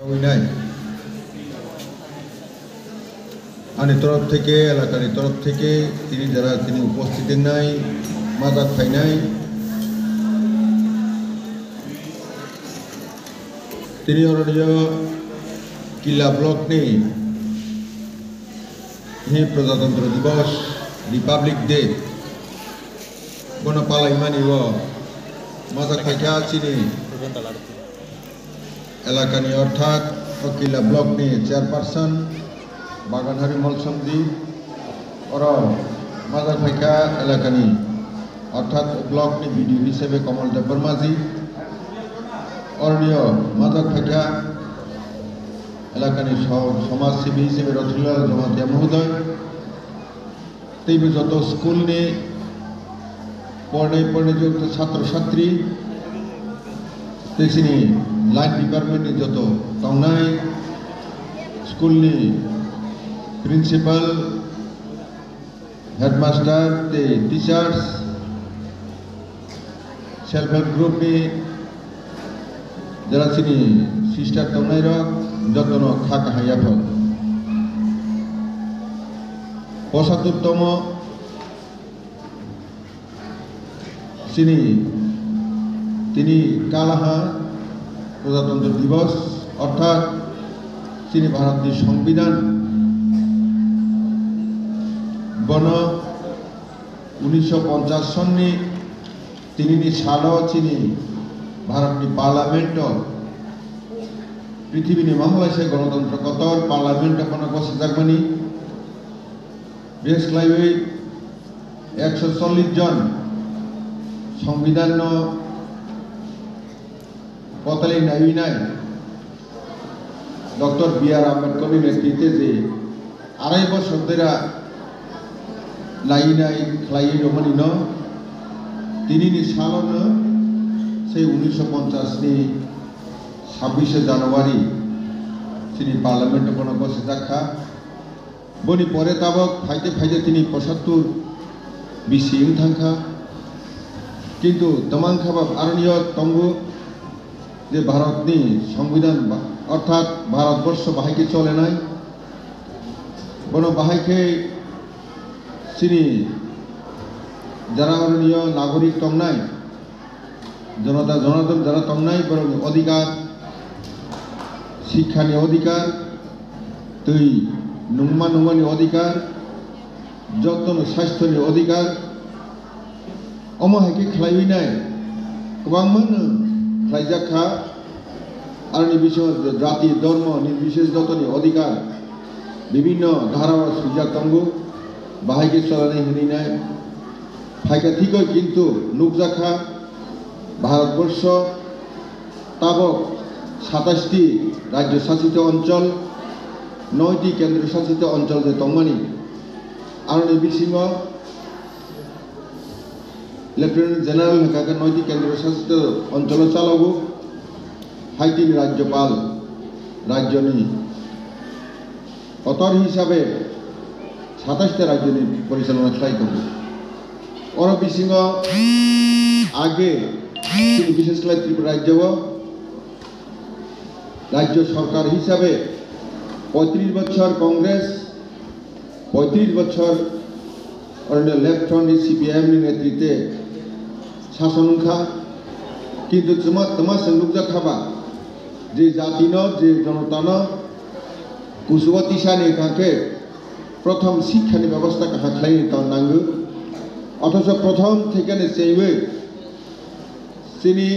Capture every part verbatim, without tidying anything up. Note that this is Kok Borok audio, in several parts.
Ani torof theke, elakani torof theke, tini jara tini uposthit wngnai, majak phainai. Tini oroniyo Killa block ni hi Prajatantro Divas, Republic Day, bono palaimani o majak phaikha chini elakani orthat o Killa block ni chairperson Baganhari Molsomdi, oro majak phaikha elakani orthat block ni B D O hisabe Komol Debbarmaji, oroniyo majak phaikha elakani so-, somaj sibi hisabe Rothilal Jamatia Mohodoy, teibo joto school ni pornai pornai joto chatro chatri, tei chini line department ni joto tongnai school ni principal, headmaster tei teachers, self help group ni jara chini sister tongnai rok jotono kha kaham yaphar. Posatur tomo chini tini kalaha Prajatantro Divas, orthat chini Bharat ni Songbidan, bono unisho ponchash sonni tinini salo chini Bharat ni Parliament o, prithibini mamlaisa Ganatantro kotor Parliament o bono gosijakmani, bises khlaiwi ekso chollish jon Songbidan no potali naiwi nai Doctor B R Ambedkar ni netrite je arai bosor dera naiwi nai khlaiwi rwmani no, tinini salo no sei unisho ponchash ni sabishe January chini Parliament o bono gosijak kha. Boni pore tabok phaide phaide tini posattur bisi wng thang kha. Kintu twmang kha ba aroniyo tongo je Bharatni Songbidan ba, orthat Bharatborsho bahai khe cholenai. Bono bahai khe chini jara aroniyo nagorik tongnai, Jonata Jonadon jara tongnai borokni odhikar, sikhani odhikar, twi nungma nungmani odhikar, jotono sasthoni odhikar, omo hai khe khlaiwi nai kwbangma no khlaijak kha. Aroni bisingo jati, dhormo, nirbises jotoni odhikar bibinno dhara o swijak tongo, bahai khe cholanai hwnwi nai. Phaikha thikoi kintu nukjakha Bharatborsho tabok satais ti rajyo sasito onchol, noi ti kendro sasito onchol je tongmani, aroni bisingo Lieutenant General hwnkha khe noi ti kendro sasito oncholo chalogo, hai tini rajyopal rajyoni kotor hisabe satais ta rajyoni porichalona khlai tongo. Oro bisingo age chini bises khlai Tripura rajyo o rajyo sorkar hisabe poitrish bochor Congress, poitrish bochor oroni Left Front ni C P I M ni netrite sason wngkha. Kintu twma, twma chwng nukjak kha ba, je jati no, je jonota no kuchugo tisani hwnkha khe prothom sikha ni bebosta kaham khlai tong nango. Othocho prothom theke ni chengwi Chini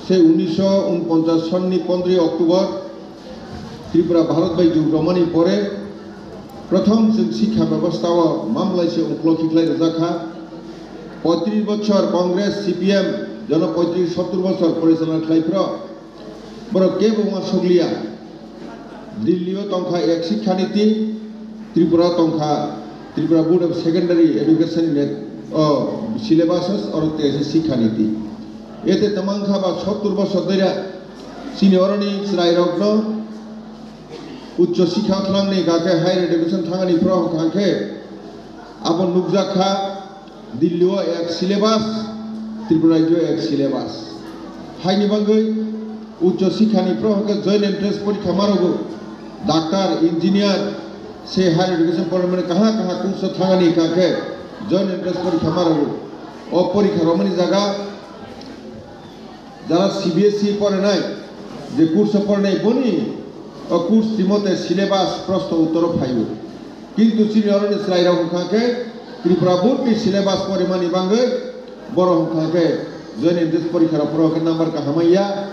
se unisho unponchash sonni pondroi October Tripura Bharat bai jug romani pore prothom chwng sikha bebostha o mamlai se uklok khiklai rwjak kha. Poitrish bochor Congress, C P M jono poitrish sottor bochor porichalona khlai phro borok kebo uansukliya. Delhi o tongkha ek sikha niti, Tripura o tongkha Tripura Board of Secondary Education ni net, o syllabus oro tei sikha niti. Ete tamang kha ba sottor bosor doira chini oroni chwrai rok no uccho sikha thlangni hwnkha khe higher education thangani phro hwnkha khe abo nukjak kha. Delhi o ek syllabus, Tripura rajyo ek syllabus. Haini bagwi Ucho sikhani pro hwnkhe joint entrance porikha marogo. Doctor, engineer, se higher education pormani kaha kaha course thangani hwnkha khe joint entrance porikha marogo. O porikha romani jaga jara C B S E porinai, je course porinai boni o course timote syllabus prosto uttoro phaio. Kintu chini oroni chwlairok hwnkha khe Tripura board ni syllabus porimani bagwi borok hwnkha khe joint entrance porikha rok phuru khe number kaham ya,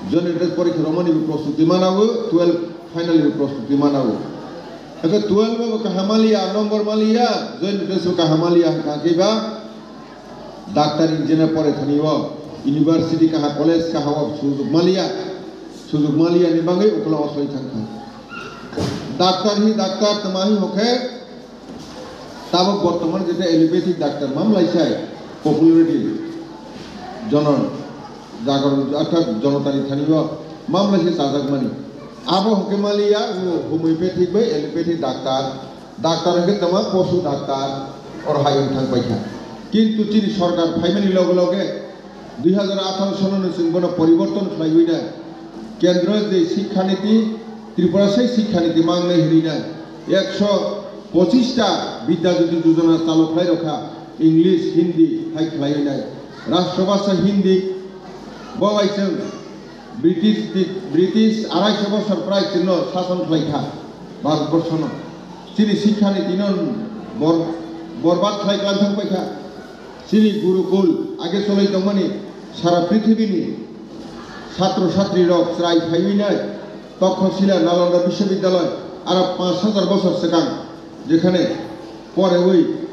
joint entrance porikha romani bo prostuti manago, twelve final bo prostuti manago. Hwnkhe twelve bo kaham maliya, number maliya, joint entrance bo kaham maliya hwnkha khe ba doctor engineer pore thani o university kaha college kaha o sujug maliya, sujug maliya ni bagwi ukula osoi thangkha. Doctor hi doctor tama hi hokhe tabuk bortoman jeta allopathic doctor mamlai sai popularity jono jagar artha jonotani thani o mamlai se chajak mani. Abo hokhe maliya o homeopathic bai allopathic doctor. Doctor hwnkhe tongma posu doctor, oro hai wng thang paikha. Kintu chini sorkar phaimani loge loge dui hazar atharo sononi chwng bono poriborton khlaiwi nai. Kendro je Shikkha Niti, Tripura sai Shikkha Niti mangnai hwnwi nai. Ekso pochista Bidya Jyoti Jojona chalo khlai rokha, English, Hindi hai khlaiwi nai. Rashtra Bhasha Hindi, bo bai chwng British, British araiso bosor prai chwngno sason khlai kha Bharat borsono. Chini Shikkha Nitino bor-, borbad khlai klang thang paikha. Chini Gurukul age choloi tongmani sara prithibini satro satrirok chwrai phaiwi nai Tokhosila Nalanda Biswabidyalay aro panch hajar bosor swkang jekhane porewi